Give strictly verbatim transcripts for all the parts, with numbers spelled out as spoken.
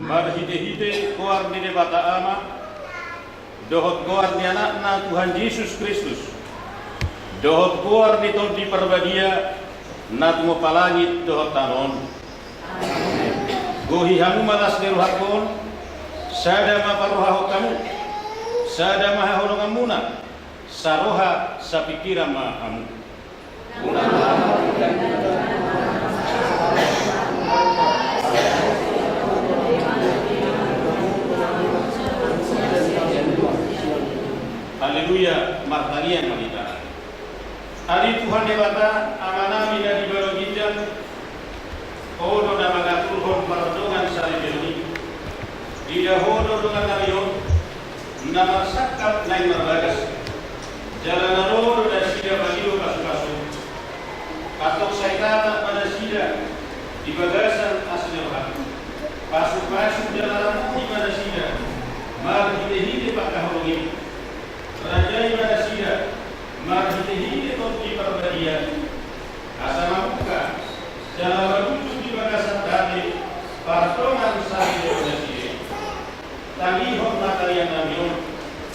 Marhite-hite goar ni Debata Ama, dohot goar ni Anakna Tuhan Jesus Kristus, dohot goar ni Tondi Parbadia, na tumompa langit dohot tano on. Gohi hamu ma las ni rohangkon, sada ma parrohahon hamu, sada ma haholonganmuna, saroha sapingkiran ma hamu. Haleluya, martangiang ma hita. Ale Tuhan Debata, Amanami na di banua ginjang, Ho do na mangaturhon pardongan saleleng i. Ida Ho do dongannami on, na marsangkap naeng marbagas. Jala na ro do nasida mangido pasupasu. Antong sai tatap ma nasida di bagasan asi ni roham. Pasupasu jala ramoti ma nasida marhite-hite pangkaholongim. Rajai ma nasida marhite-hite Tondi Parbadia. Asa mamungka jala marujung di bagasan dame pardongan saleleng nasida i. Tangihon ma tangiangnami on,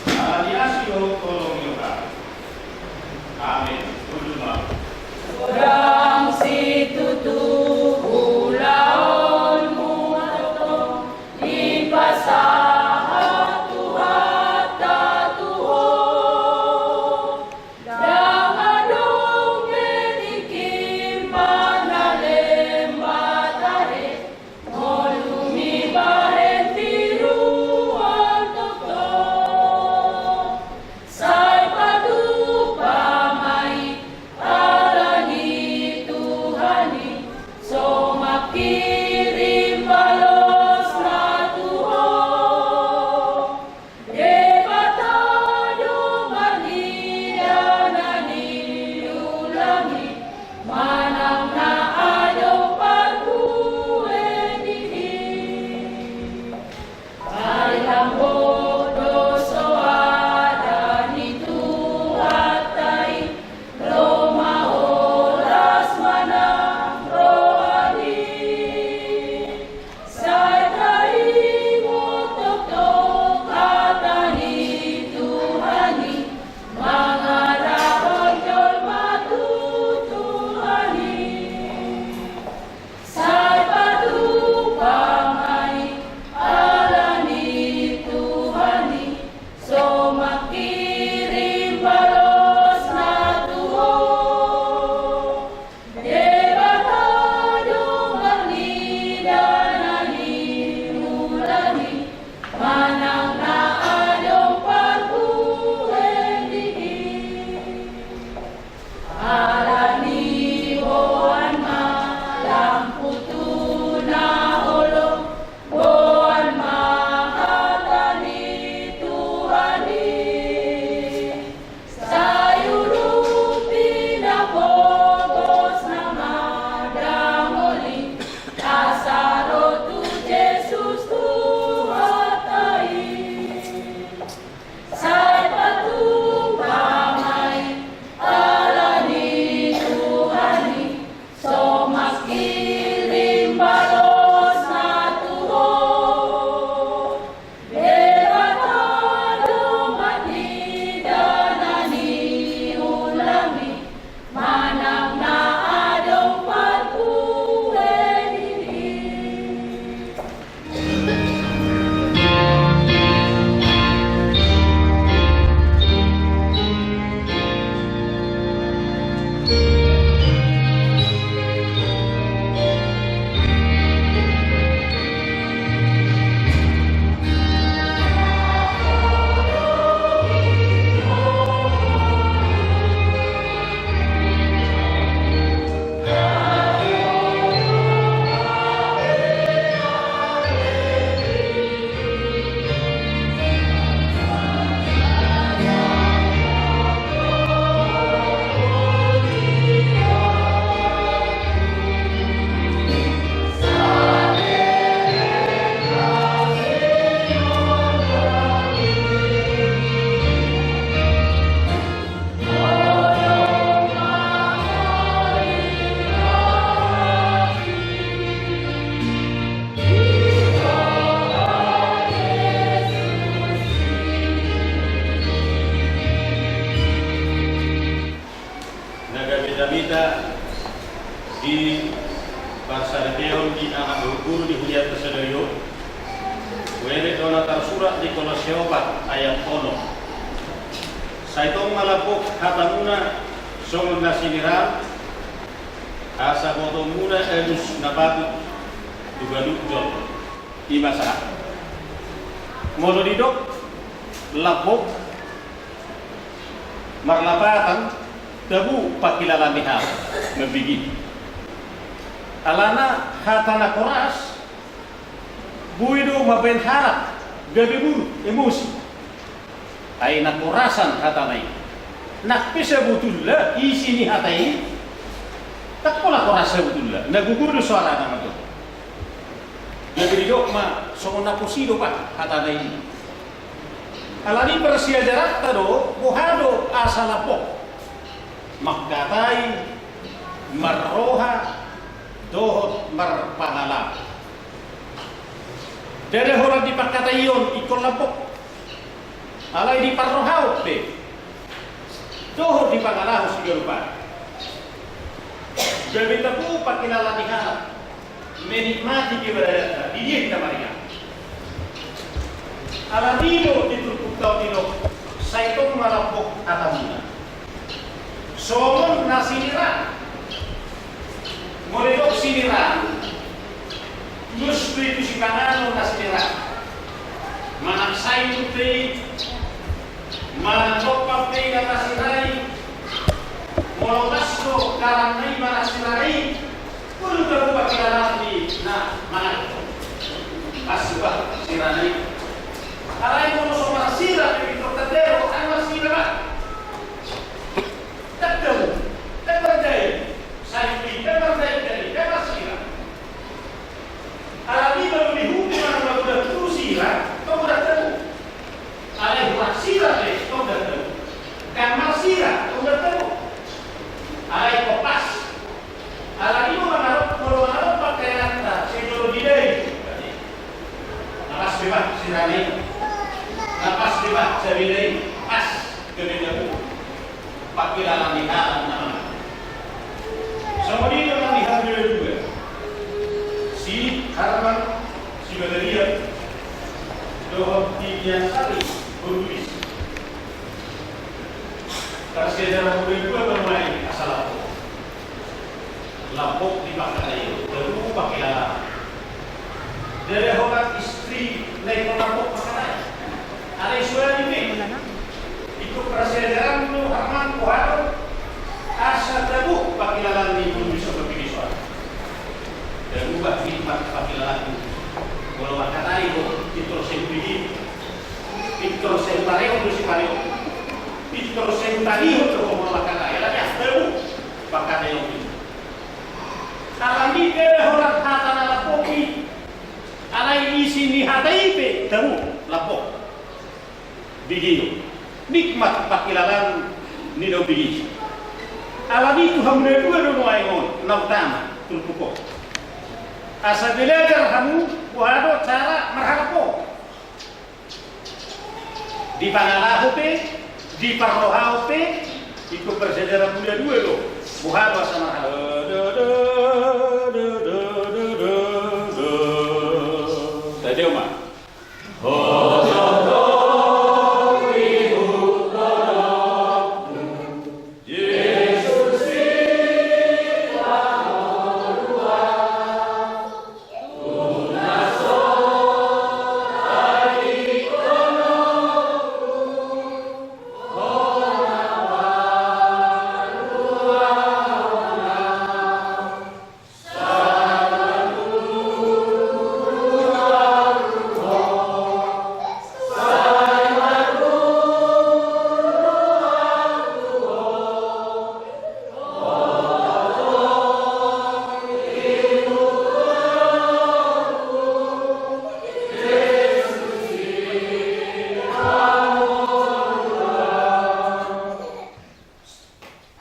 ala ni asi dohot holong ni roham. Amen. Hundul ma. Godang situtu ulaonmu antong dipasahat Tuhanta tu ho. Ndang adong be Hita di parsaripeon di anak guru di huria tarsongon i, huelek do na tarsurat di Kolose opat ayat onom. Sai tong ma lambok hatamuna songon na siniraan, asa botoonmuna alus na patut tu ganup jolma. I ma sahat. Molo didok lambok, marlapatan, tabo pangkilalaan ni halak, mambege. Alana hata na koras boi do mambahen halak gabe muruk, emosi. Ai na korasan hatana i. Nang pe sabotulna isi ni hata i ndang pola koras sabotulna, na gogo do soarana ma tutu. Gabe didok ma songon na posi do, bah, hatana i. Alani parsiajaranta do, boha do asa lambok mangkatai, marroha dohot marpangalaho. Ndada holan di pangkataion ingkon lambok. Alai di parrohaon pe dohot di pangalaho siganup ari gabe tabo pangkilalaan ni halak, menikmati keberadaanna, di dia hita maringan. Alani do di turpukta on didok, sai tong ma lambok hatamuna songon na siniraan. Molo didok siniraan, nus do i tu sipanganon na siniraan. Manang sai tu pe i, manang dompak pe i na tasirai, molo pas do garamna i manang sirana i, Olo tabo pangkilalaan ni na mangan. Pas bah sirana i. Alai molo so marsira pe pintor tadero, ai marsira bah. Tadero, tadero dai. Sai pintor dai dai, dai marsira. Alani molo dihukum manang molo dang tu sira, tong dang tabo. Alai hurang sira pe, tong dang tabo. Dang marsira, tong dang tabo. Alai ko pas. Alani molo mangarap, molo mangarap pakaianta, sai jolo didai. Na pas be bah sirana i. Na pas be bah sabena i. Pas gabe tabo. Pangkilalaan ni halak na mangan. Songon i do nang di Hamuna Dua. Si Harman, si Bagarian, dohot di Nian Sari, Borbulis. Parsiajaran Hamuna Dua do nuaeng asa lambok. Lambok di pangkataion, tabo pangkilalaan. Ndada holan istri na ingkon lambok pangkatai. Alai sude pe. Ingkon parsiajaran do, Harman, boha do asa tabo pangkilalaan ni Borbulis on mambege soara. Tabo bah nikmat pangkilalaan. Molo mangkatai do, pintor sai hubege. Pintor sai huparehon do siparehon. Pintor sai hutangihon do molo mangkatai. Alai tabo pangkataion i. Alani ndada holan hata na lambok i. Alai isi ni hata i pe tabo, lambok. Begeon. Nikmat pangkilalaan ni na umbege i. Alani tu Hamuna Dua do nuaeng on na utama turpuk on. Asa belajar hamu boha do cara marhalambok. Di pangalaho pe, di parrohaon pe, ingkon parsiajaran Hamuna Dua do. Boha do asa marhalambok. Tadeo ma.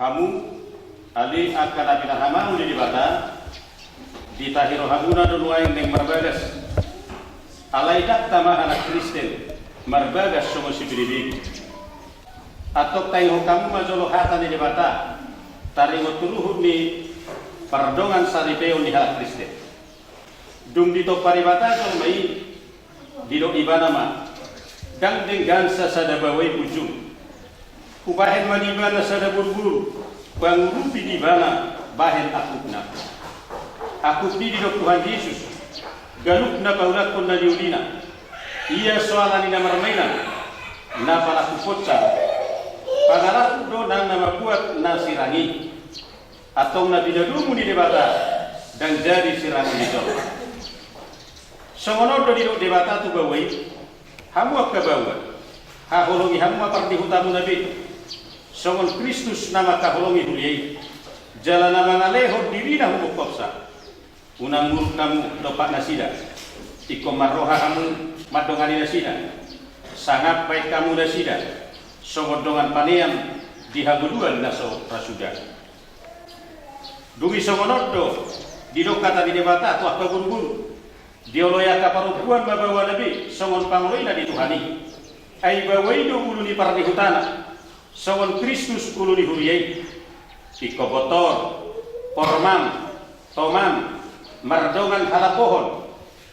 Hamu, ale angka na pinahamangku ni Debata, ditahi rohamuna do nuaeng naeng marbagas. Alai ndang tama halak Kristen marbagas songon sibege-bege. Antong tangihon hamu ma jolo hata ni Debata. Taringot tu luhut ni pardongansaripeon ni halak Kristen. Dung ditompa Debata jolma i, didok ibana ma, ndang denggan sasada baoa i punjung. Hubahen ma di ibana sada boru-boru, pangurupi di ibana bahen angkupna. Angkup ni i didok Tuhan Jesus, ganup na paulakkon na niulina. Ia so ala ni na marmainan, na palangkuponsa. Pangalangkup do nang na mambuat na sirang i. Antong na pinadomu ni Debata, ndang jadi sirangon ni jolma. Songon on do didok Debata tu baoa i, hamu angka baoa, haholongi hamu ma parnihutamuna be. Songon Kristus na mangkaholongi huria i, jala na mangalehon dirina humongkopsa. Unang muruk hamu dompak nasida. Ingkon marroha hamu mandongani nasida. Sangap baen hamu nasida songon dongan panean di hangoluan na so ra suda. Dung i songon on do didok hata ni Debata tu angka boru-boru. Dioloi angka parompuan ma baoana be songon pangoloina di Tuhan i. Ai baoa i do ulu ni parnihutana, songon Kristus ulu ni huria i. Ingkon bontor, pormam, tomam, mardongan halambohon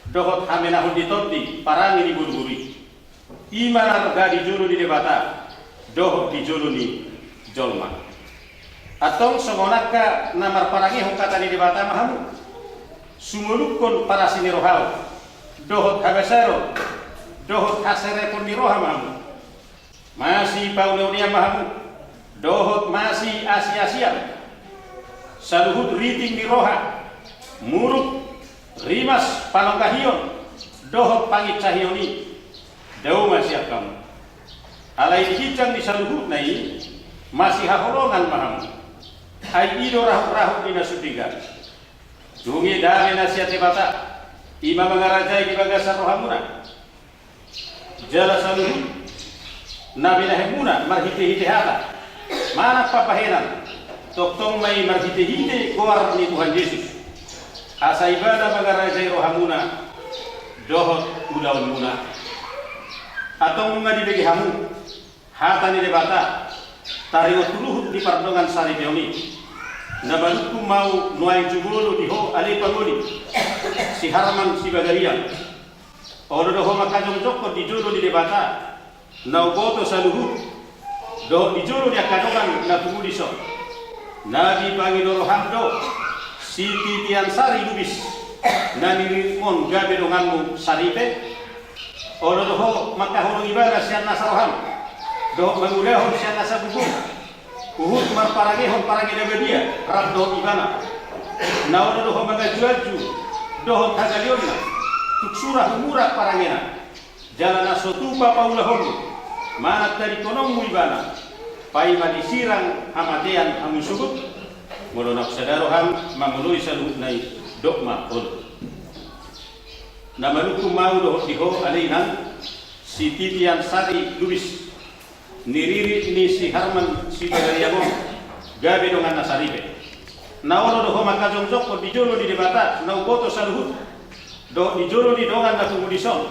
dohot hamenahon ni tondi parange ni boru-boru i. I ma na arga di jolo ni Debata dohot di jolo ni jolma. Antong songon angka na marparangehon hata ni Debata ma hamu. Sumolukkon parasi ni rohaon dohot habasaron dohot haserepon ni roha ma hamu. Masipaune-unean ma hamu dohot masiasi-asian. Saluhut riting ni roha, muruk, rimas, panonggahion dohot panginsahion i, dao ma sian hamu. Alai di ginjang ni saluhutna i, masihaholongan ma hamu. Ai i do rahut-rahut ni na so denggan. Dung i dame na sian Debata, i ma mangarajai di bagasan rohamuna. Jala saluhut na binahenmuna marhite-hite hata manang pambahenan, tongtong ma i marhite-hite goar ni Tuhan Jesus. Asa ibana mangarajai rohamuna dohot ulaonmuna. Antong nunga dibege hamu hata ni Debata taringot tu luhut ni pardongansaripeon i. Na manungkun ma au nuaeng jumolo di ho ale pangoli, si Harman Sibagariang. Olo do ho mangkajongjongkon di jolo ni Debata na umboto saluhut dohot di jolo ni angka dongan na pungu dison. Na dipangido roham do si Titian Sari Lubis na niriritmon gabe donganmu saripe. Olo do ho mangkaholongi ibana sian nasa roham dohot mangulahon sian nasa bubum. Huhut marparangehon parange na badia rap dohot ibana. Na olo do ho manganju-anju dohot hagalionna, tung sura humurang parangena. Jala na so tupa paulahonmu manang tadingkononmu ibana, paima disirang hamatean hamu sogot. Molo naung sada roham mangoloi saluhutna i, dok ma olo. Na manungkun ma au dohot di ho ale inang, si Titian Sari Lubis, niririt ni si Harman Sibagariang on, gabe donganna saripe. Na olo do ho mangkajongjongkon di jolo ni Debata na umboto saluhut dohot di jolo ni dongan na pungu dison.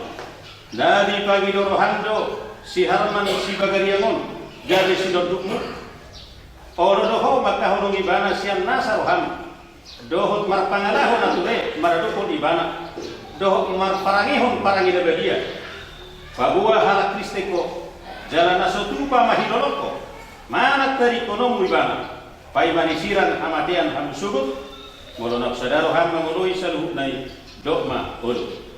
Na dipangido roham do si Harman Sibagariang on gabe sinondukmu. Olo do ho mangkaholongi ibana sian nasa roham dohot marpangalaho na ture maradophon ibana, dohot marparangehon parange na badia. Paboa halak Kristen ho, jala na so tupa ma hilolong ho manang tadingkononmu ibana, paima disirang hamatean hamu sogot. Molo naung sada roham mangoloi saluhutna i, dok ma olo.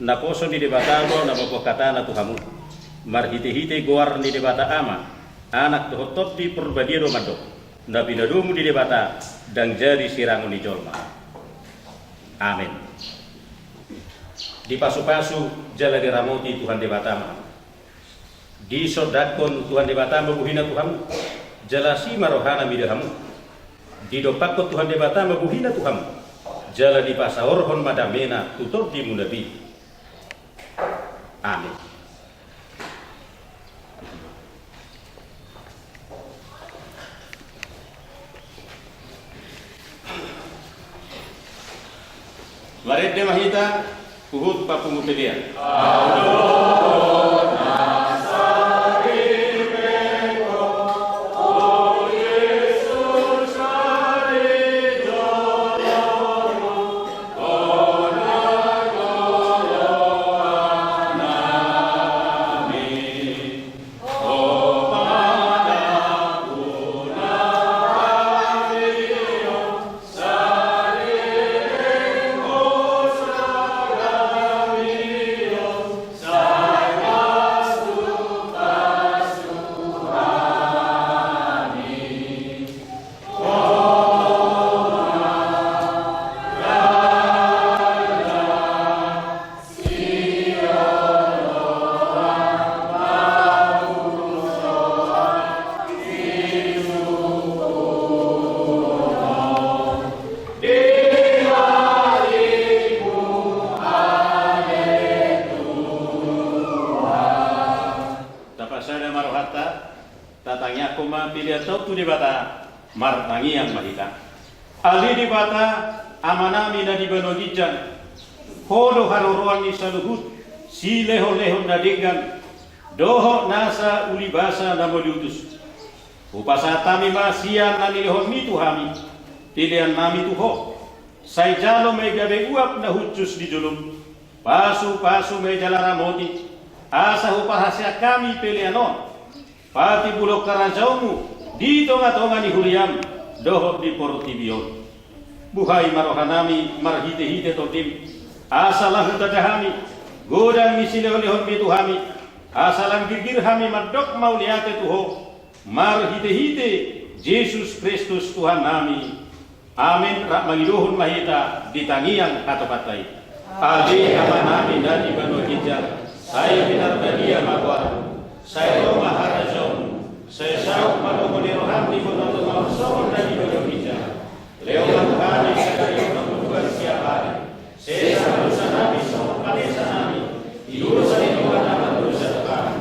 Naposo ni Debata do na mamboan hatana tu hamu, marhite-hite goar ni Debata Ama, Anak dohot Tondi Porbadia do mandok, na pinadomu ni Debata ndang jadi sirangon ni jolma. Amen. Dipasu-pasu jala diramoti Tuhan Debata ma. Disondangkon Tuhan Debata ma bohina tu hamu. Jala asi ma rohana mida hamu. Didompakkon Tuhan Debata ma bohina tu hamu, jala dipasaorhon ma damena tu tondimuna be. Amin. Marende ma hita huhut papungu pelean. Tapasada ma rohanta, tatangiangkon ma peleanta on tu Debata. Martangiang ma hita. Ale Debata, Amanami na di banua ginjang, Ho do haroroan ni saluhut silehonlehon na denggan dohot nasa ulibasa na mauliutus. Hupasahat hami ma sian na nilehonMi tu hami peleannami tu Ho. Sai jalo ma i gabe uap na hushus di joloM. Pasupasu ma i jala ramoti, asa huparhaseang hami pelean on patimbulhon harajaonMu di tongatonga ni huriaM dohot di portibi on. Buhai ma rohanami marhitehite TondiM, asa lang hutanda hami godang ni silehonlehonMi tu hami, asa lang girgir hami mandok mauliate tu Ho, marhitehite Jesus Kristus Tuhannami. Amen. Rap mangidohon ma hita di tangiang hatopanta i. Ale Amanami na di banua ginjang, sai pinarbadia ma goarMu, sai ro ma harajaonMu, sai saut ma lomo ni rohaM di banua tonga on songon na di banua ginjang. Lehon ma tu hami sadari on hangoluan siapari. Sesa ma dosanami songon panesanami di dosa ni dongan na mardosa tu hami.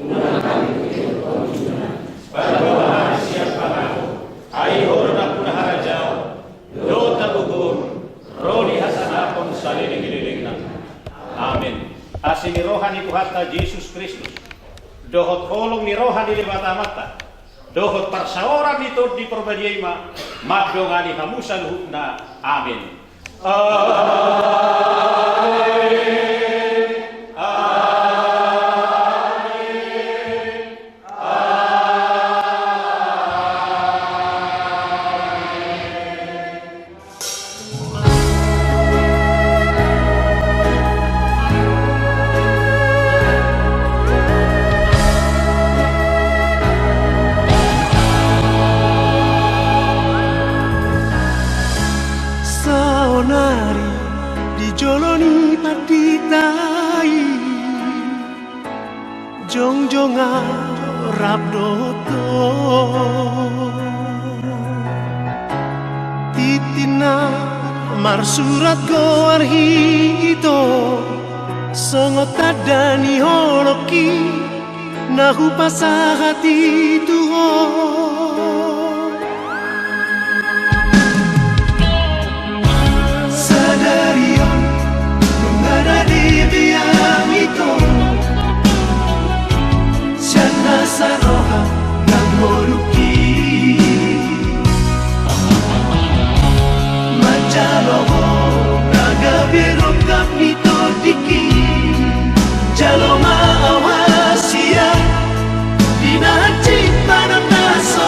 Unang hami togihon tu pangunjunan. Pardongan hami sian pangago. Ai Ho do nampuna harajaon dohot hagogoon, ro di hasangapon saleleng ni lelengna. Amen. Asi ni roha ni Tuhanta Jesus Kristus, dohot holong ni roha ni Debata Amanta, dohot parsaoran ni Tondi Parbadia i ma mandongani hamu saluhutna. Amen. Amen. Amen. Saonari di jolo ni pandita i, jongjong ahu rap dohot ho. Tintinna marsurat goar hita, songon tanda ni holongki na hupasahat i tu ho. Sadari on nunga na dibiang ito sian nasa roha na ngolungki. Manjalo ho na gabe rongkap ni tondingki. Jalo ma ahu hasian di na hansit manang na so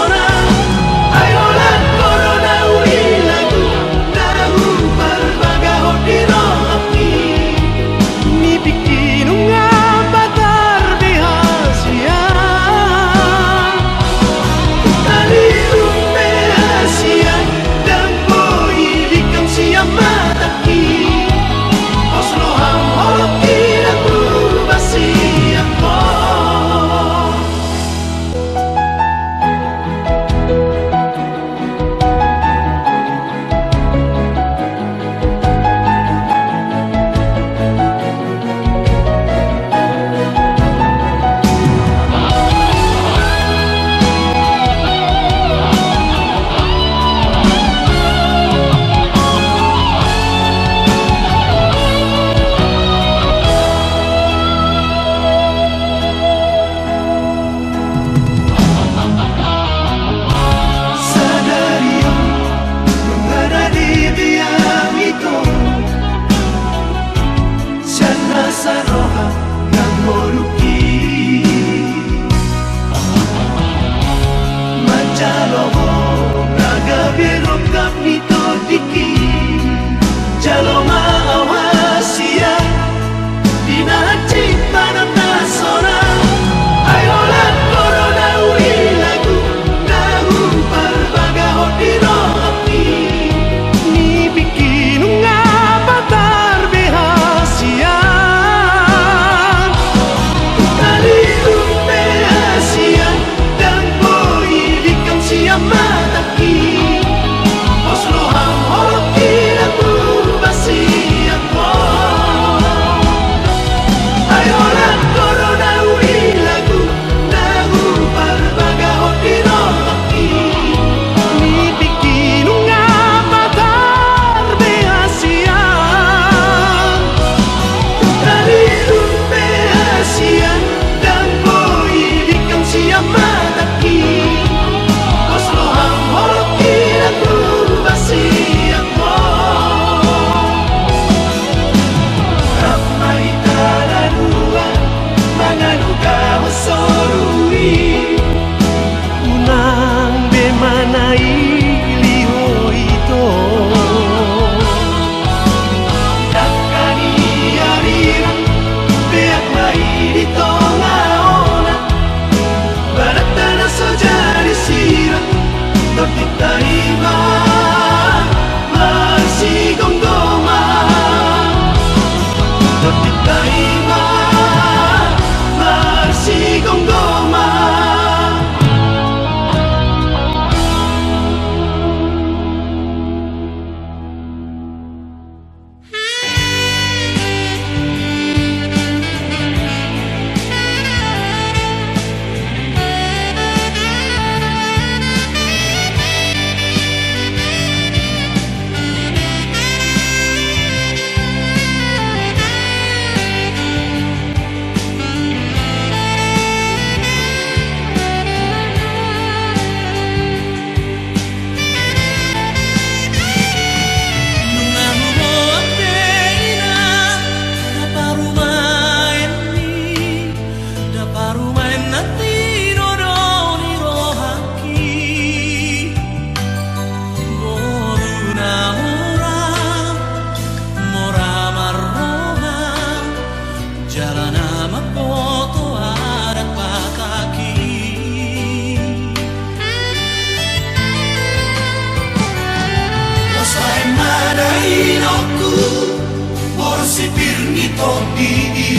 Tondi i.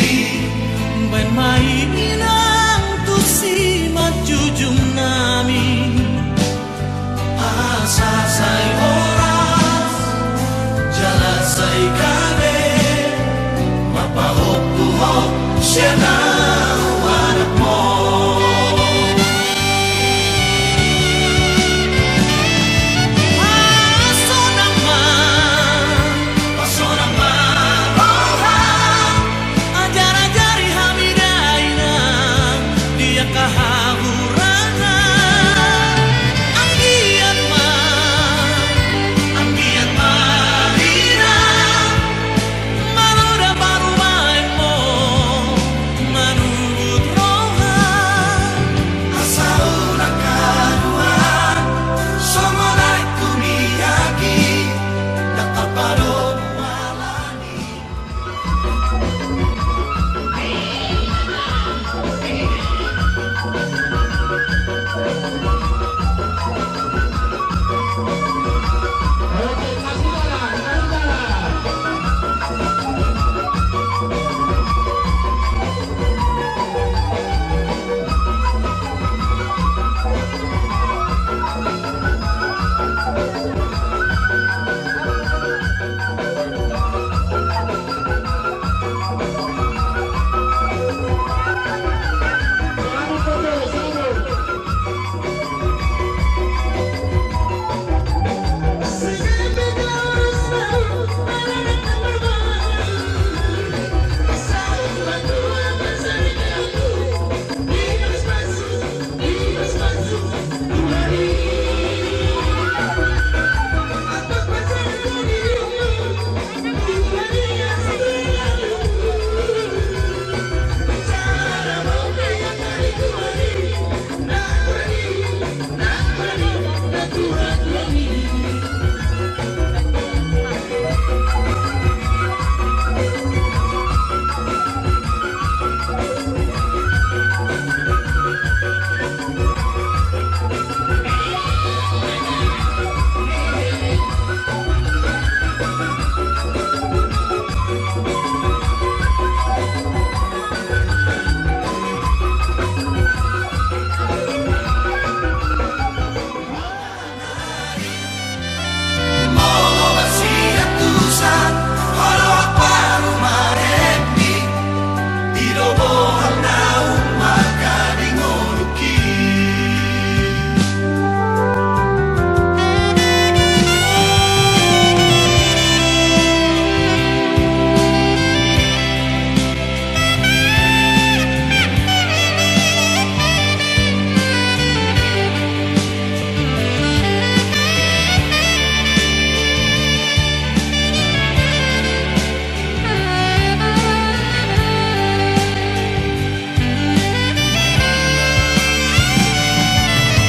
Baen ma i inang tu simanjujung nami. Asa sai horas jala sai gabe, marpahompu ho sian au anakmu. Pasonang ma, pasonang ma roha. Ajar-ajari hami da inang di angka hahurangan. Anggiat ma, anggiat ma inang manoda parumaenmu manuhut roha. Asa unang haduan songon aek tu miak i, ndang tarpado bualan i.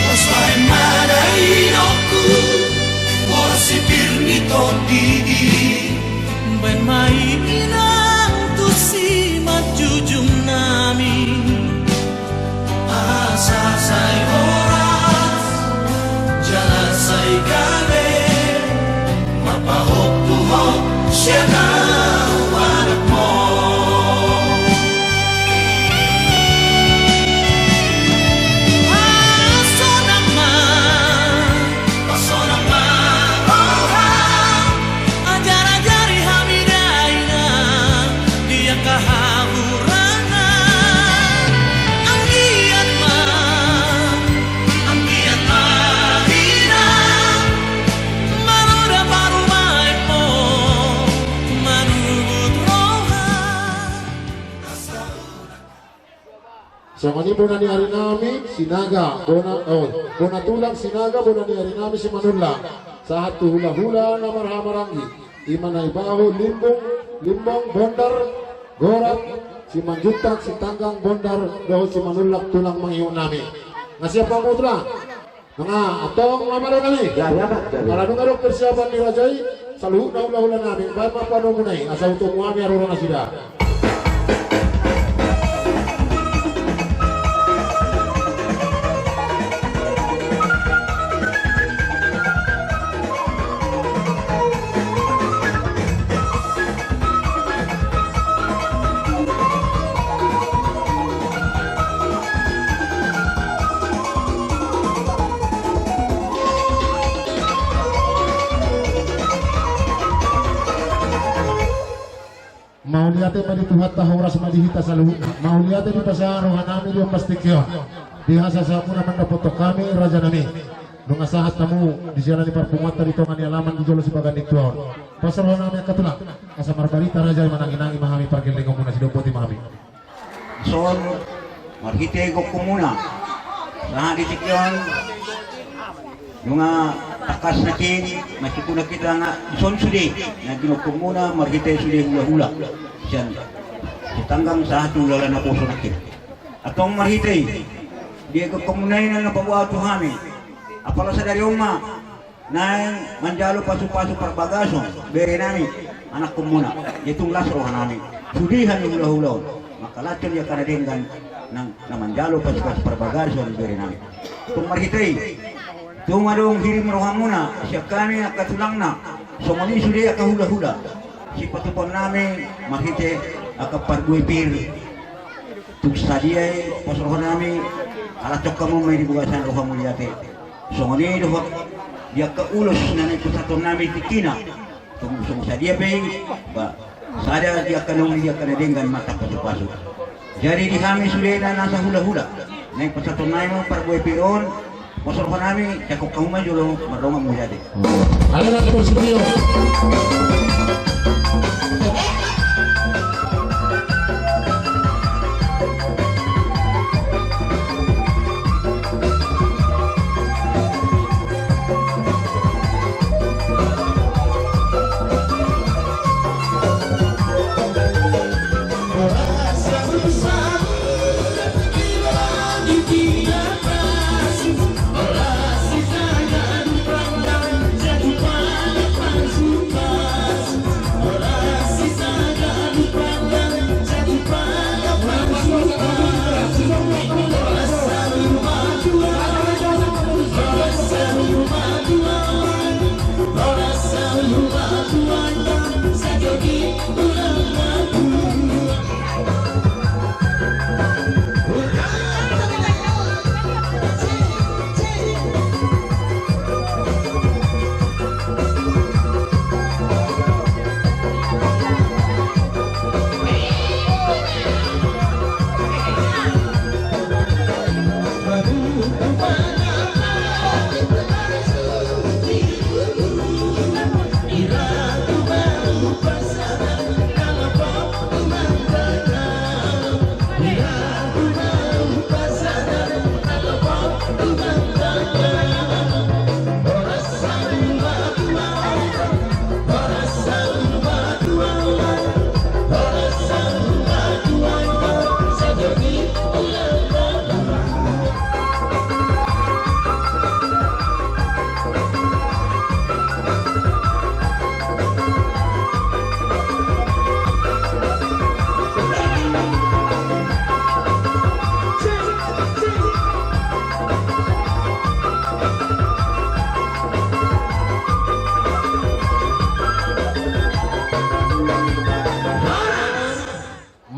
Pos baen ma da inongku, pos sipir ni tondi i. Baen ma i inang tu simanjujung nami. Asa sai horas jala sai gabe, marpahompu ho sian au anakmu. Pasonang ma, pasonang ma roha. Ajar-ajari hami da inang di angka hahurangan. Anggiat ma, anggiat ma inang manoda parumaenmu manuhut roha. Songon i bona ni ari nami Sinaga, bona, oh, bona tulang Sinaga, bona ni ari nami Simanullang. Sahat tu hula-hula na marhahamaranggi. I ma Naibaho, Limbung, Limbong, Bondar, Gorat, Simanjuntak, Sitanggang, Bondar, dohot Simanullang tulang mangihut nami. Nga siap hamu tulang? Nunga, antong ma, malo nami. Jadi apa? Jadi. Ala nunga adong persiapan ni raja i, saluhutna hula-hula nami, baen ma pandomu na i, asa hutomu hami haroro nasida. Mauliate ma di Tuhanta, horas ma di hita saluhutna. Mauliate dipasahat rohanami di ombas tingki on. Di hasasahatmuna mandapothon hami, rajanami. Nunga sahat hamu di siala ni parpunguanta di tonga ni alaman di jolo sibaganding tua on. Pos rohanami angka tulang, asa marbarita raja i, mananginangi ma hami pargellengonmuna, sidok boti ma hami. Dison, marhite gokhonmuna sahat di tingki on, nunga tangkas nangkin, masukuna hita nga dison sude na ginokhonmuna marhite sude hulahula sian Sitanggang sahat tu hulahula naposo nangkin. Antong marhite i, di gokhonmuna i na paboa tu hami, apala sadari on ma naeng manjalo pasupasu parbagason berenami, anakhonmuna. Jadi tung las rohanami, sude hami hulahula on mangkalashon di angka na denggan na manjalo pasupasu parbagason berenami. Tung marhite i, tung adong hirim rohamuna sian hami angka tulangna, songon i sude angka hulahula, sipatupaonnami marhite angka parbue pir. Tung sadia i pos rohanami, ala cokka muna i di bagasan roha mauliate. Songon i dohot di angka ulos na naeng pasahatonnami tingkina. Tung songon sadia pe i, ba, sada di angka na uli di angka na denggan ma tangkas pasupasu. Jadi di hami sudena nasa hulahula, naeng pasahatonnami ma parbue pir on. Pos rohanami, cakap kamu maju lo, mardongan mauliate. Alana Porsudio.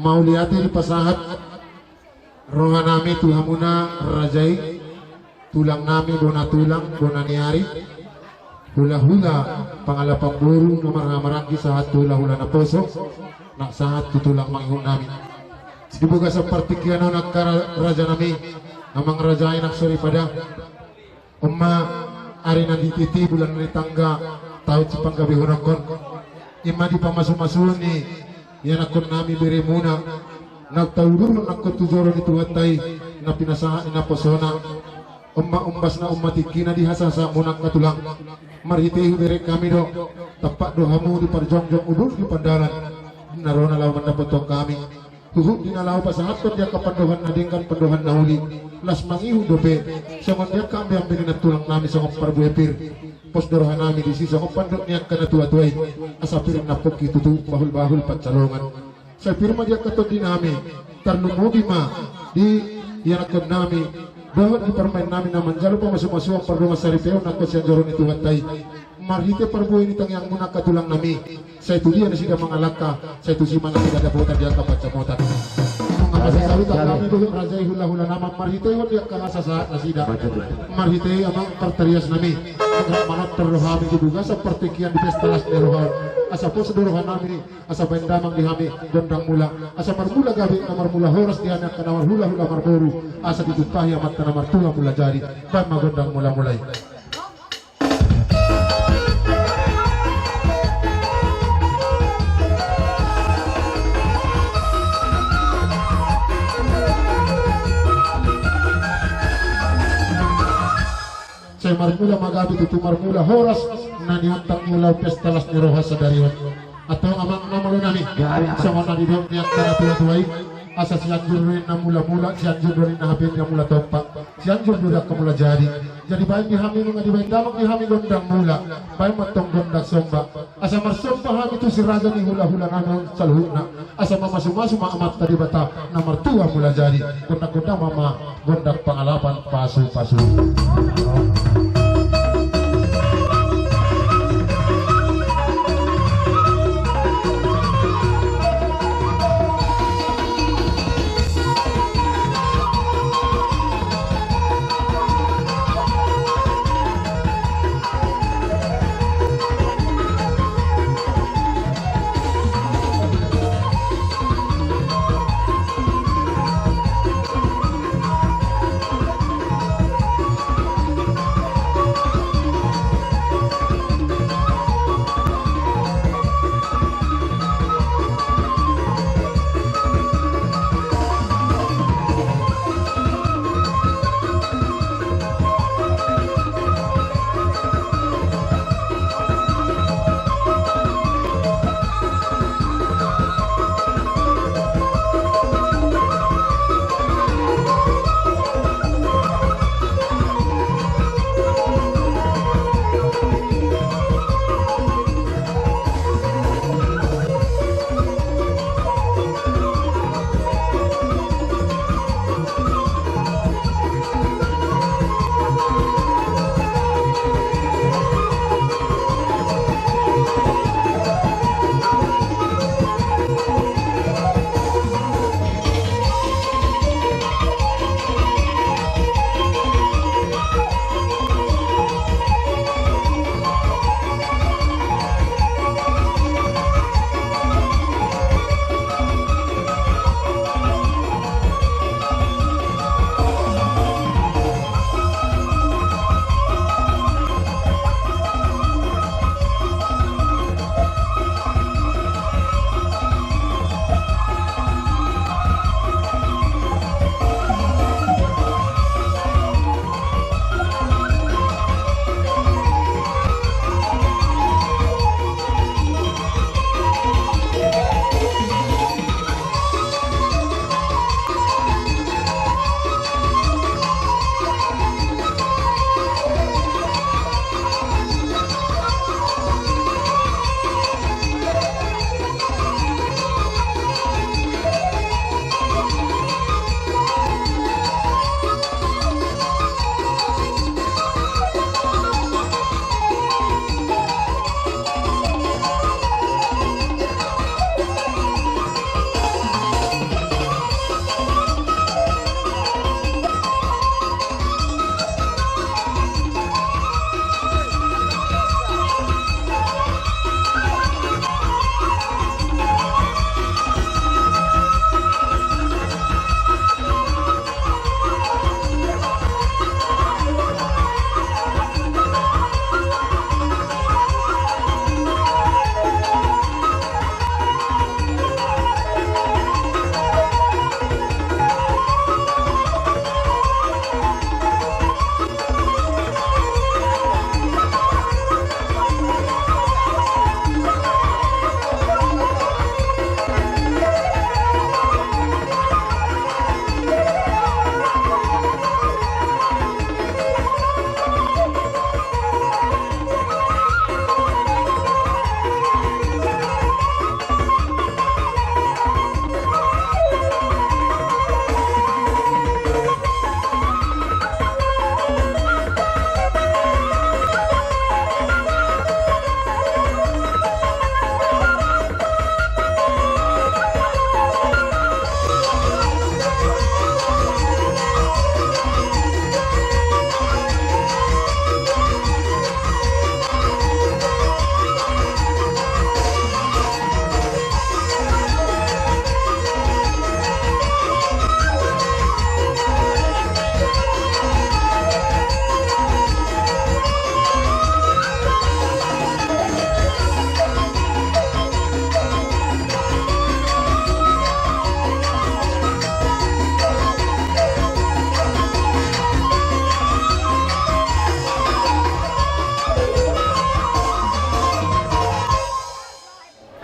Mauliate dipasahat rohanami tu hamuna raja i, tulangnami bona tulang, bona ni ari, hulahula pangalapan boru na marhahamaranggi sahat tu hulahula naposo, na sahat tu tulang mangihutnami. Di bagasan partingkian on angka ra-, rajanami, amang raja i na soripada. On ma ari na dititi, bulan na ditangga, taon sipanggabehonon on. I ma di pamasumasuon ni ianakhonnami beremuna, na taudurhon nangkin tu joro ni Tuhanta i, na pinasahat ni naposona. On ma ombasna, on ma tingkina di hasahasahatmuna angka tulang. Marhite hubereng hami do, tampak do hamu di parjongjong, udur di pandalan, di na ro na laho mandapothon hami. Huhut di na laho pasahathon di angka pandohan na denggan, pandohan na uli, las mangihut dope, songon di angka ambeambe ni nantulangnami songon parbue pir. Pos do rohanami disi songon pandok ni angka natuatua i, asa pir na pongki tutu, bahulbahul pansalongan. Sai pir ma di angka tondinami, tarlumobi ma di ianakhonnami, dohot di parumaennami na manjalo pamasumasuon pardongansaripeon nangkin sian joro ni Tuhanta i. Marhite parbue ni tangiangmuna angka tulangnami, sai tu dia nasida mangalangka, sai tusi ma nasida dapotan di angka pansamotan. Asa saluhut hami dohot raja i, hula-hula nama, marhitehon di angka na sasahat nasida, marhite amang partarias nami, rap manortor do hami di bagasan partingkian di pesta las ni roha on. Asa pos do roha nami, asa baen damang di hami gondang mula, asa marmula gabe na marmula horas di hami angka na marhula-hula marboru, asa ditumpahi amanta na martua mula jadi. Baen ma gondang mula-mula i. Sai marmula ma gabe tutu, marmula horas na niantang mula pesta las ni roha sadari on. Antong amang na malo nami, songon na nidok ni angka na tua-tua i, asa Sianjur do ninna mula-mula, Sianjur do ninna hape ninna mula tompa, Sianjur do angka mula jadi. Jadi baen di hami nunga dibaen damang di hami gondang mula, baen ma antong gondang somba. Asa marsomba hami tu si raja ni hula-hula nami on saluhutna, asa mamasu-masu ma Amanta Debata na martua mula jadi. Gondang-gondang ma, ma gondang pangalapan pasu-pasu.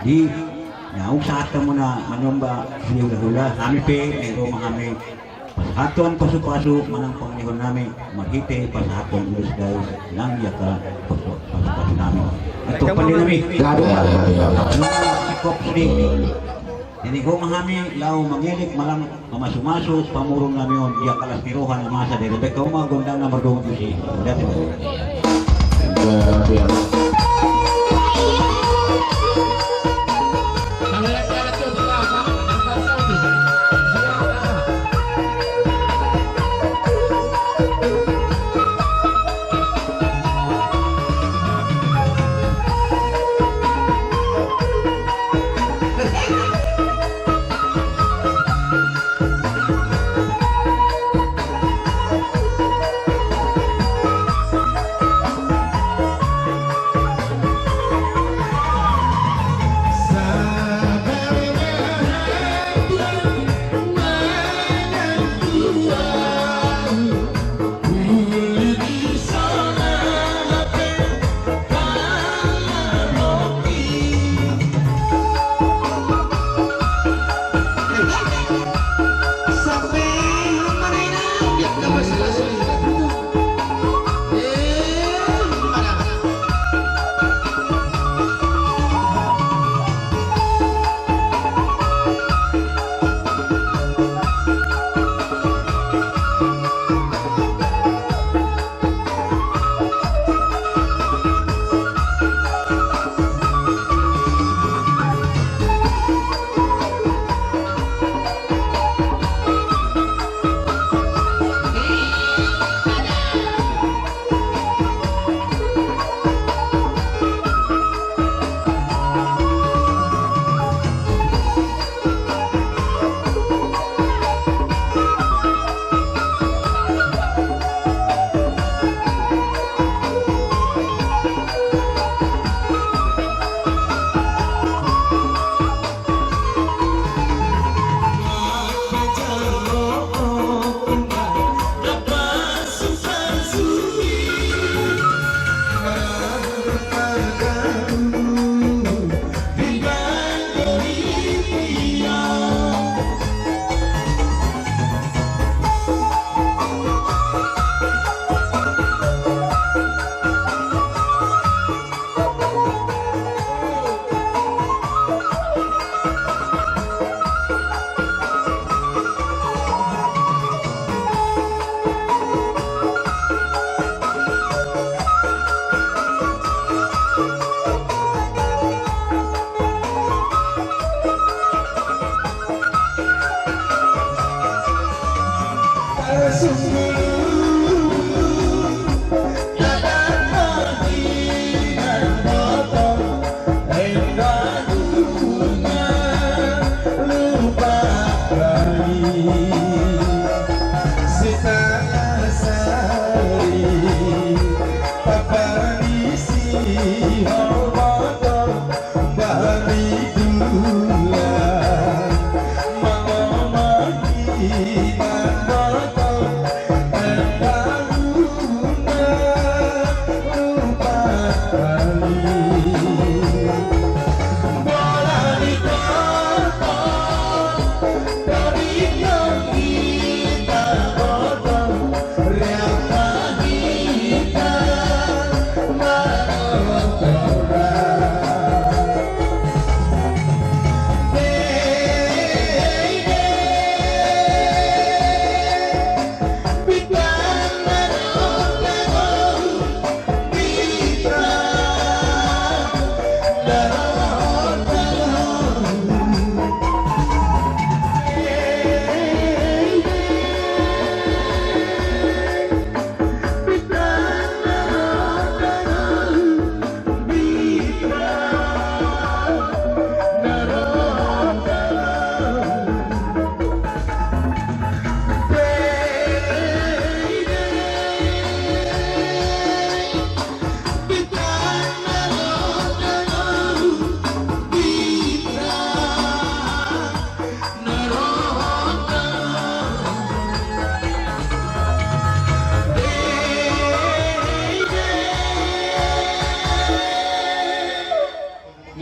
Di na ung sahat hamu na manomba sude hulahula, hami pe na ro ma hami pasahathon pasupasu manang pangalehon nami marhite pasahathon ulos dai nang di angka pasupasu nami. Antong pande nami. Gabe. Sikop sude. Jadi ro ma hami laho mangelek manang mamasumasu pamurung nami on di angka las ni roha na masa di rembek hauma gondang na mardomu tusi.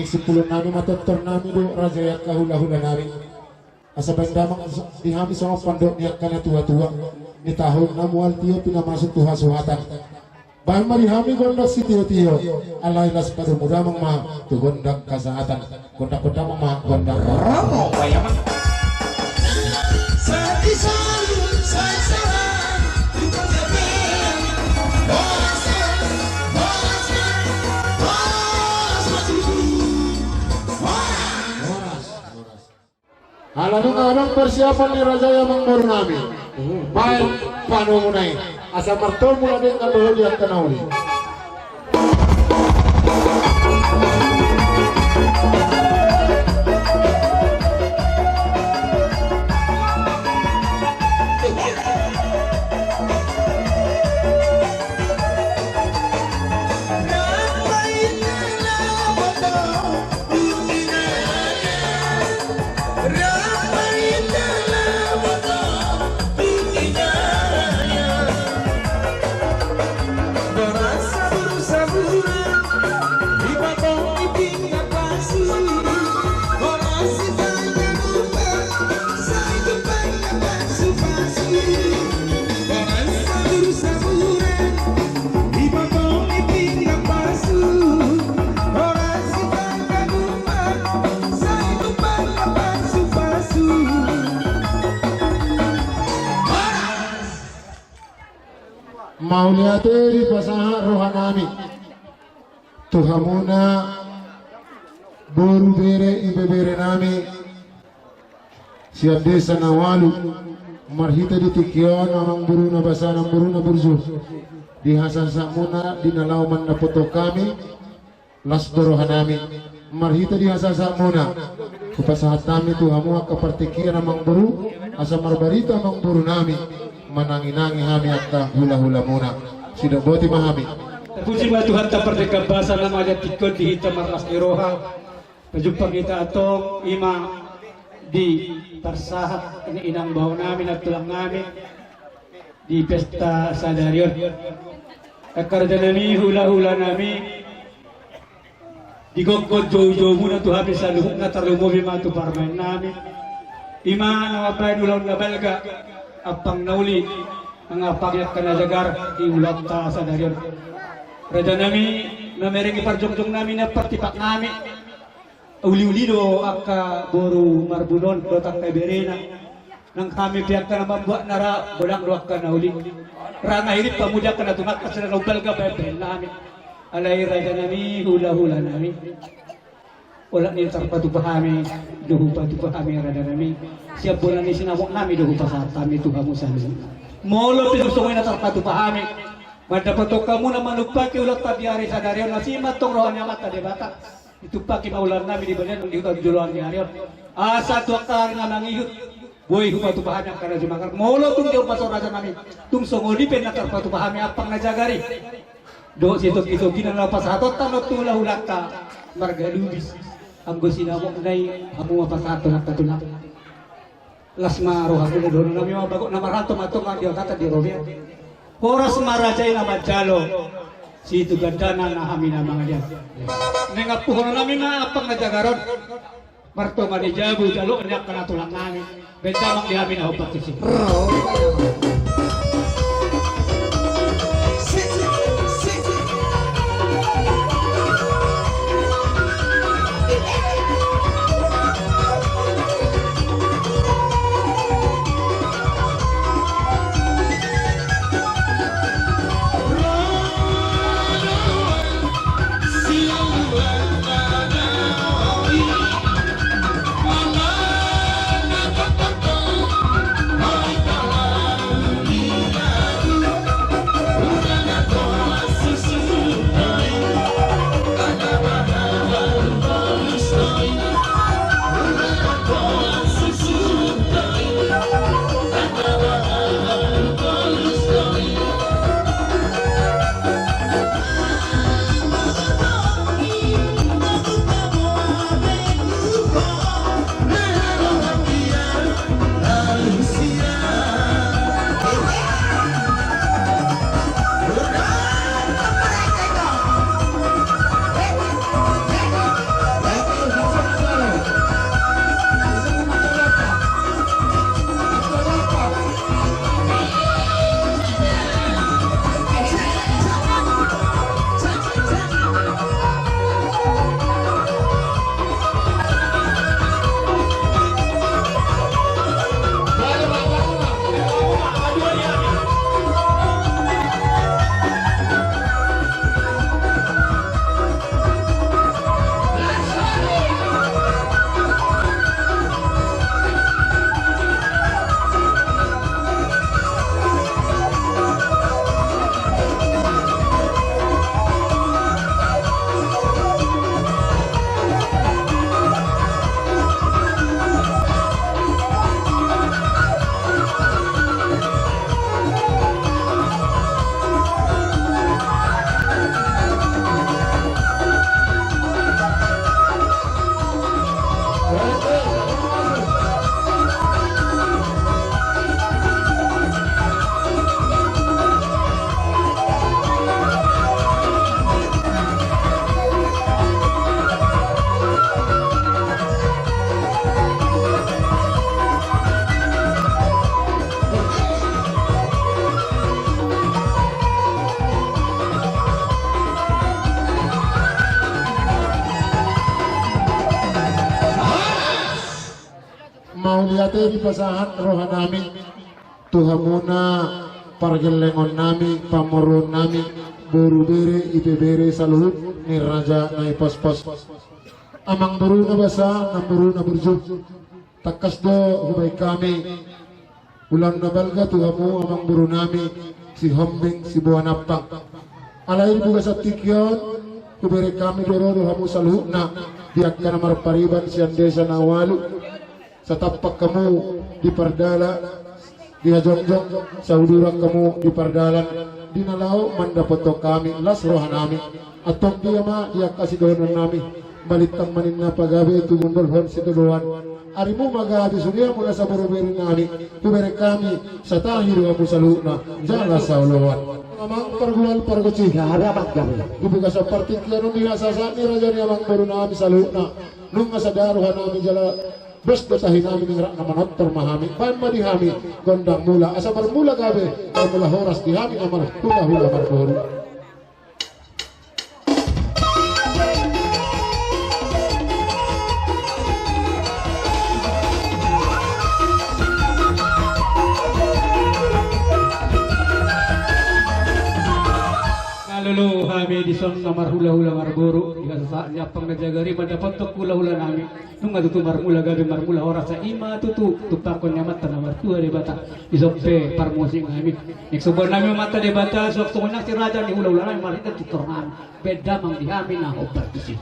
Simpulon nami ma tortor nami do raja i angka hula-hula nami. Asa baen damang di hami songon pandok ni angka na tua-tua, ni tahu na mual tio pinamasuk tu hasuhatan. Baen ma di hami gondang sitio-tio, alai las padomu damang ma tu gondang hasahatan. Gondang-gondang ma gondang. Romo, bayaman. Ala nunga adong persiapan ni raja i amang boru nami. Baen panumuna i. Asa martolu mula denggan dohot di angka na uli. Mauliate dipasahat roha nami tu hamuna boru, bere, ibebere nami sian desa na ualu. Marhite di tingki on amang boru na basa, amang boru na burju, di hasahatan muna di na laho mandapothon hami, las do roha nami. Marhite di hasahatan muna, hupasahat hami tu hamu angka partingkian amang boru, asa marbarita amang boru nami, manangi-nangi hami angka hula-hula muna. Sidok boti ma hami. Puji ma Tuhanta pardenggan basa na mauliate tingki on di hita marlas ni roha. Pajumpang hita antong i ma di parsahat ni inang bao nami, nantulang nami di pesta sadari on. Angka raja nami, hula-hula nami, di gokhon jou-jou muna tu hami saluhutna, tarlumobi ma tu parumaen nami. I ma na mambaen ulaon na balga, ampang na uli, mangampang angka na jagar di ulaonta sadari on. Raja nami, na mereng i parjongjong nami, na partipak nami. Uli-uli do angka boru Marbun on dohot angka iberena. Nang hami pe angka na mambuat na ra, godang do angka na uli. Ra na hirim pamuji angka na tumakas, ra na umbalga baen-baen nami. Alai raja nami, hula-hula nami, olat ni na tarpatupa hami do hupatupa hami, raja nami. Sian bona ni sinamot nami do hupasahat hami tu hamu saluhutna. Molo pe tung songon i na tarpatupa hami mandapothon hamu na manumpahi ulaonta di ari sadari on, asi ma antong roha ni Amanta Debata. Ditumpahi ma ulaon nami di balian, di huta, di joloan ni ari on. Asa tu angka ari na mangihut boi hupatupa hami angka na jumagar. Molo tung di on pasahat raja nami, tung songon i pe na tarpatupa hami ampang na jagar i dohot sitongki-tongkina na pasahatonta on tu hula-hulanta marga Lubis. Anggo sinamotna i hamu ma pasahathon angka tulang. Las ma rohamuna, dohonon nami ma bagot na marhalto ma antong di hotanta di robean. Horas ma raja i na manjalo, situtu gandana na hami na mangalean. Naeng ampuhonon nami ma ampang na jagar on. Martonga ni jabu jalo ni angka na tulang nami. Baen damang di hami na hombar tusi. Ate dipasahat rohanami tu hamuna pargellengonnami, pamoruonnami, boru, bere, ibebere saluhut ni raja Naipospos. Amangboruna basa, namboruna burju. Tangkas do hubaen hami ulaon na balga tu hamu amangborunami Sihombing Sibuanampang. Alai di bagasan tingki on hubereng hami do ro do hamu saluhutna di angka na marpariban sian desa na ualu. Satampak hamu di pardalan, di hajongjong, sauduran hamu di pardalan, di na laho mandapothon hami, las rohanami. Antong dia ma di angka sidohononnami, balintang ma ninna pagabe, tumundalhon sitadoan. Arimu ma gabe sude hamu na saboru berinami, hubereng hami satahi do hamu saluhutna jala saoloan. Amang pargual pargonsi. Gabe, amang, gabe. Di bagasan partingkian on di hasasat ni raja ni amangborunami saluhutna, nunga sada rohanami jala dos do tahinami ninna, na manortor ma hami. Baen ma di hami gondang mula asa marmula gabe, marmula horas di hami na marhulahula marboru. Nalolo hami dison na marhulahula marboru, di hasasat ni ampang na jagar i mandapothon hulahulanami. Nunga tutu marmula gabe, marmula horas, i ma tutu tumpakkon ni Amanta na martua Debata. Dison pe parmusiknami, naeng sombuannami Amanta Debata suang songon i nang si raja ni hulahulanami marhite pintornami. Baen damang di hami na hombar tusi.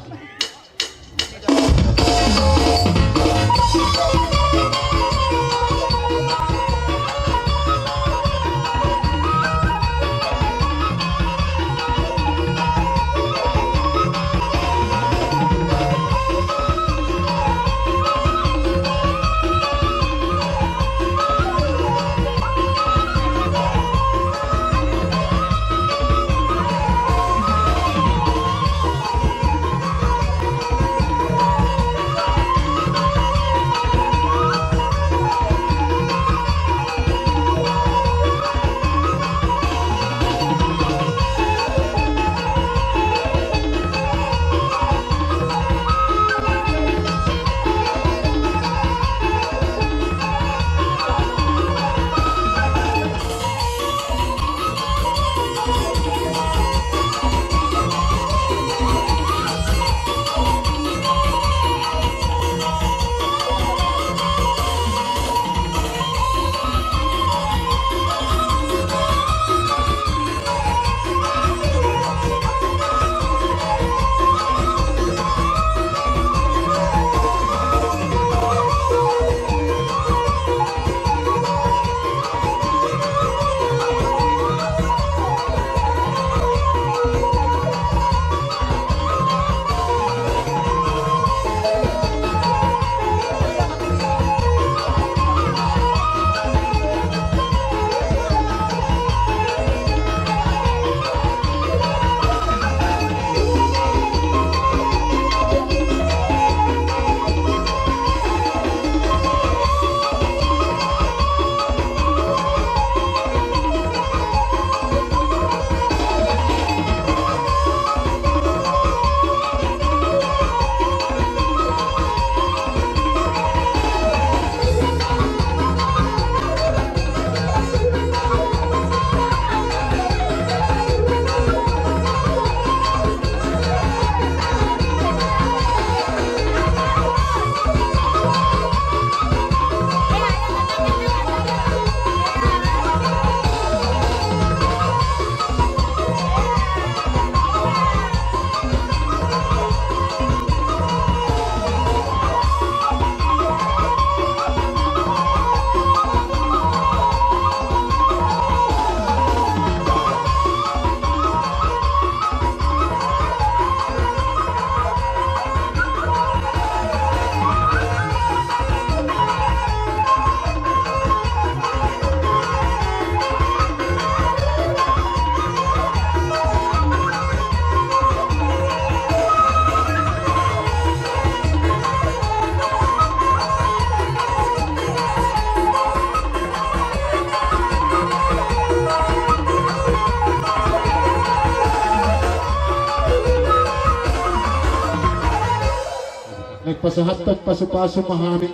Naeng pasahathon pasupasu ma hami.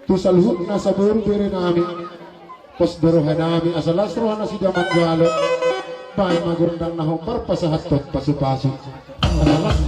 Tu saluhutna saboru bere nami, pos do roha nami asa las roha nasida manjalo. Baen ma gondang na hombar pasahathon pasupasu. Asa las.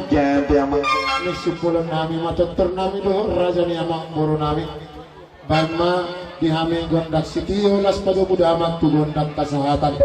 Gabe amang, ni simpulan nami ma, tortor nami dohot raja ni amang boru nami. Baen ma di hami gondang sitio, laos padomu damang tu gondang hasahatan.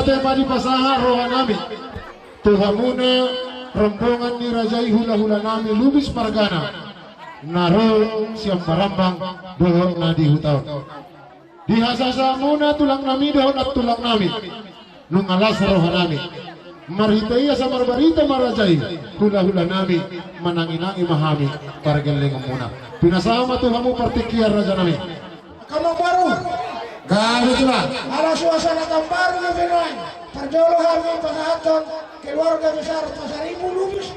Tema dipasahat rohanami tu hamuna rombongan ni raja i, hulahulanami Lubis margana, na ro sian Barambang dohot na di huta on. Di hasasahatmuna tulangnami dohot nantulangnami, nunga las rohanami. Marhite i asa marbarita ma raja i, hulahulanami, mananginangi ma hami pargellengonmuna. Pinasahat ma tu hamu partingkian rajanami. Amangboru. Gabe, Tulang. Ala suasana taon baru dope nuaeng. Parjolo hami pasahathon keluarga besar Pasaribu Lubis.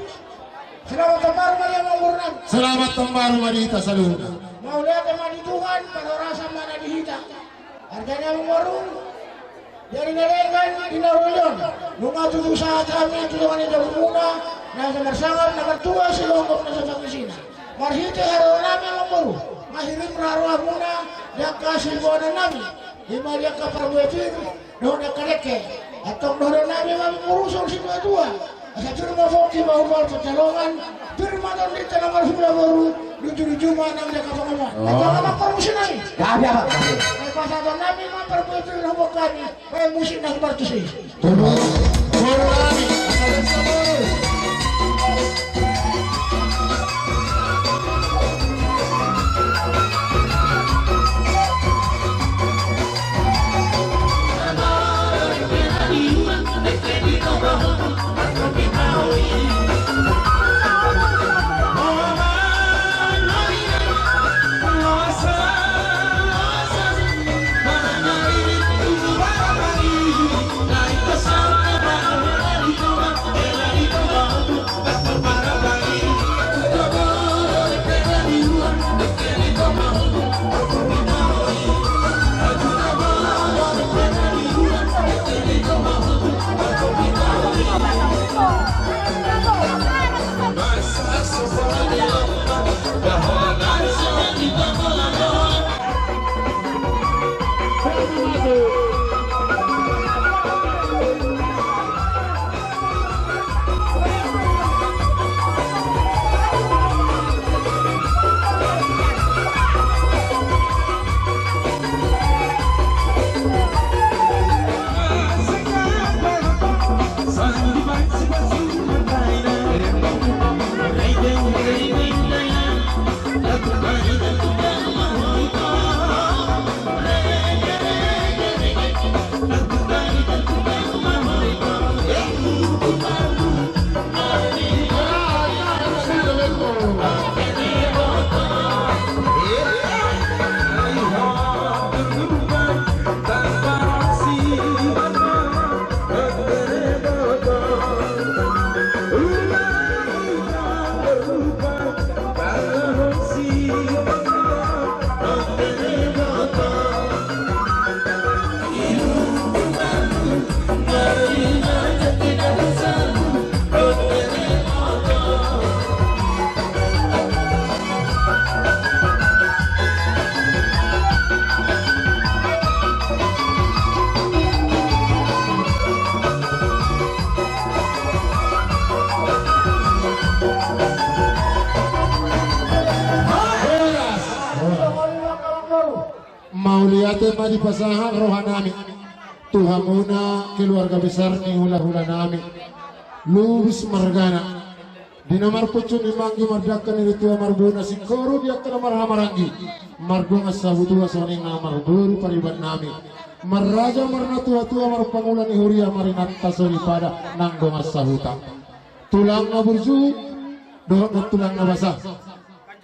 Selamat taon baru ma di amangborunami. Selamat taon baru ma di hita saluhutna. Mauliate ma di Tuhan, parhorasan ma na di hita. Artana amangboru, jadi na denggan di na ro on, nunga tutu sahat hami tu dongan ni jabumuna, na marsangap, na martua, silonggop na so pangisina. Marhite haroronami amangboru, manghirim rohamuna di angka siboanonnami, i ma di angka parbue pir dohot angka dengke. Antong dohononnami ma amangboru songon situatua: Asa pir ma pongki, pahompu ma pansalongan, pir ma tondinta na marhula boru, luju-luju ma nang di angka pangomoan. Oh. Antong amang parmusik nami. Gabe, Amang, gabe. Ai pasahatonnami ma parbue pir na huboan hami, baen musik na humartus i. Tubu. Boru nami. Mauliate ma dipasahat rohanami tu hamuna keluarga besar ni hulahulanami Lubis margana. Di na marpunsu ni manggi, mardangka ni ritua, marboru na singkoru di angka na marhahamaranggi, mardongan sahutua songon i na marboru paribannami, marraja marnatuatua, marpangula ni huria, marinanta soripada nang dongan sahuta. Tulang na burju dohot nantulang na basa.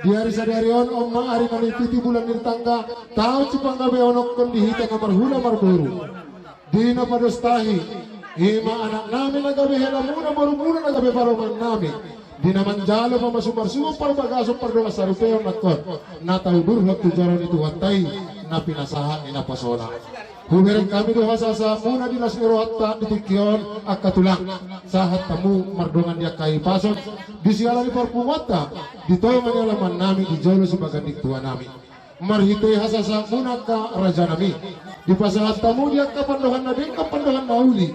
Di ari sadari on, on ma ari na nipitu bulan nirtangga, taon sipanggabeahonon di hita na marhula marboru. Di na pados tahi, i ma anaknami na gabe helamuna, borumuna na gabe parumaennami. Di na manjalo pamasumon, parbagason, pardongansaripeon nangkon, na taudurhon tu joro ni Tuhanta i na pinasahat ni naposo-Na. Hubereng hami do hasasahatmuna di las ni rohanta di tingki on angka tulang, sahat hamu mardongan di angka hipason di siala ni parpunguanta di tonga ni alamannami di jolo sibaganding tuanami. Marhite hasasahatmuna angka rajanami, dipasahat hamu di angka pandohan na denggan, pandohan na uli.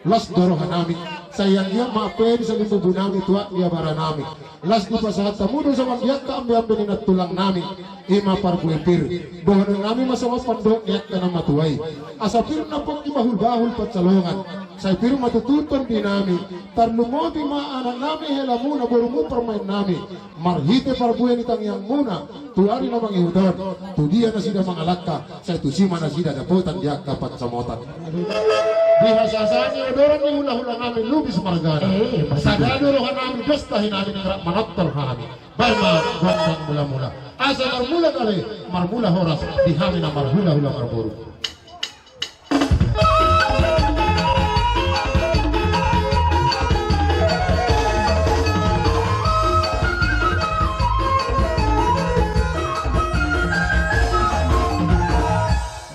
Las do rohanami, Sai anggiat ma ampe di sandok tubu nami tu aek ni abara nami. Laos dipasahat hamu do songon di angka ambeambe ni nantulang nami, i ma parbue pir. Dohonon nami ma songon pandok ni angka na matua i. Asa pir na pongki bahulbahul pansalongan, sai pir ma tutu tondi nami. Tarlumobi ma anak nami, helamuna, borumu, parumaen nami. Marhite parbue ni tangiangmuna, tu ari na mangihut on, tu dia nasida mangalangka, sai tusi ma nasida dapotan di angka pansamotan. Di hasahasahon ni odoran ni hulahula nami Lubis margana. Eh, sada do roha nami, dos tahi nami, naeng rap manonton hami. Baen ma gondang mulamula. Asa marmula gabe, marmula horas, di hami na marhulahula marboru.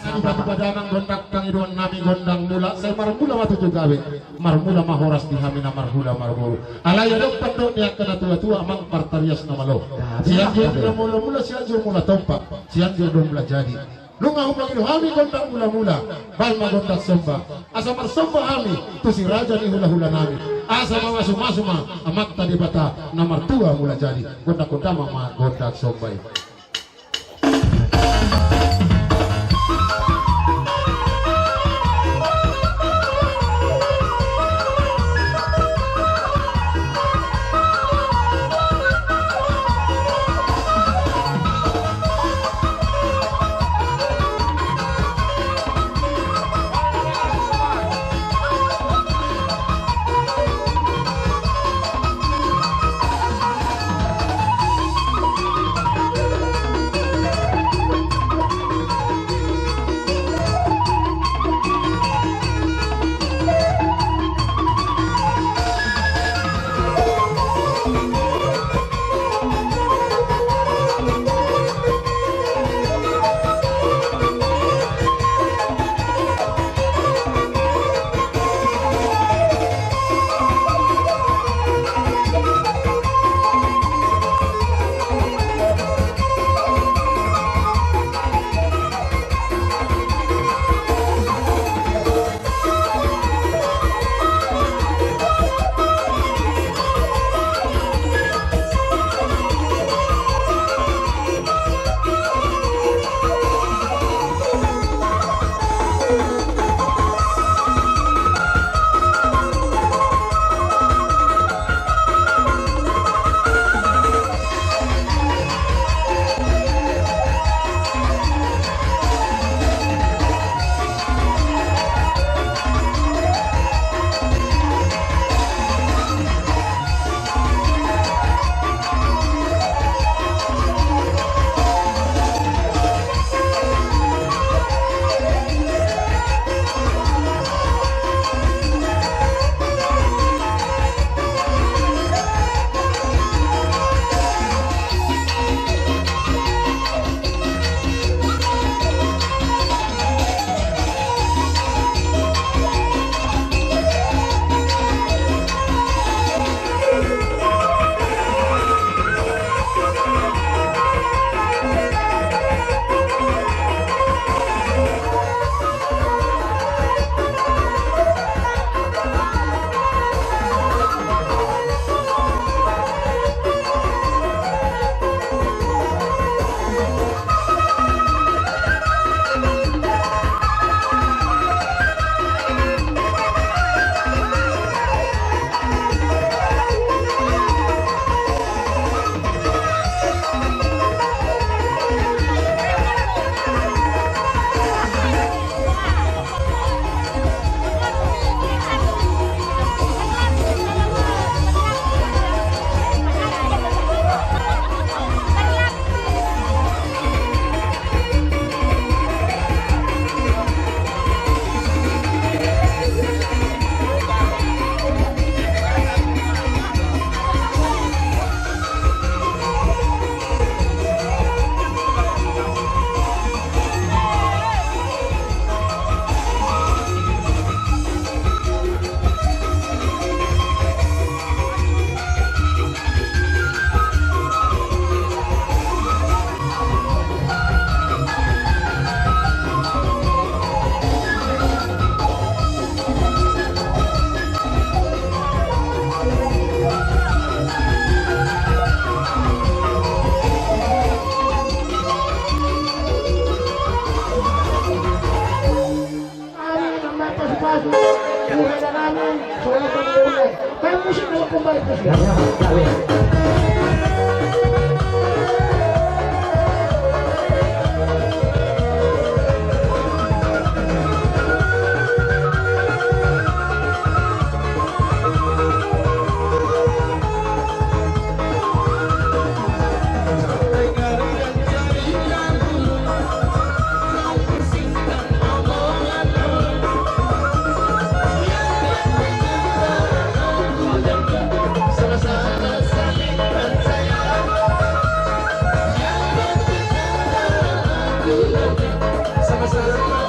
Nang batu padanang gondang pangidoan nami gondang mula, sai marmula ma tutu gabe, marmula ma horas di hami na marhula marboru. Alai adong pandok ni angka na tuatua, amang partarias na malo. Sianjur do mula, mula, Sianjur mula tompa, Sianjur do mula jadi. Nunga hupangido hami gondang mulamula, baen ma gondang somba. Asa marsomba hami tu si raja ni hulahula nami. Asa mamasumasu ma Amanta Debata na martua mula jadi. Gondang-gondang ma, ma gondang somba i. Sama-sama.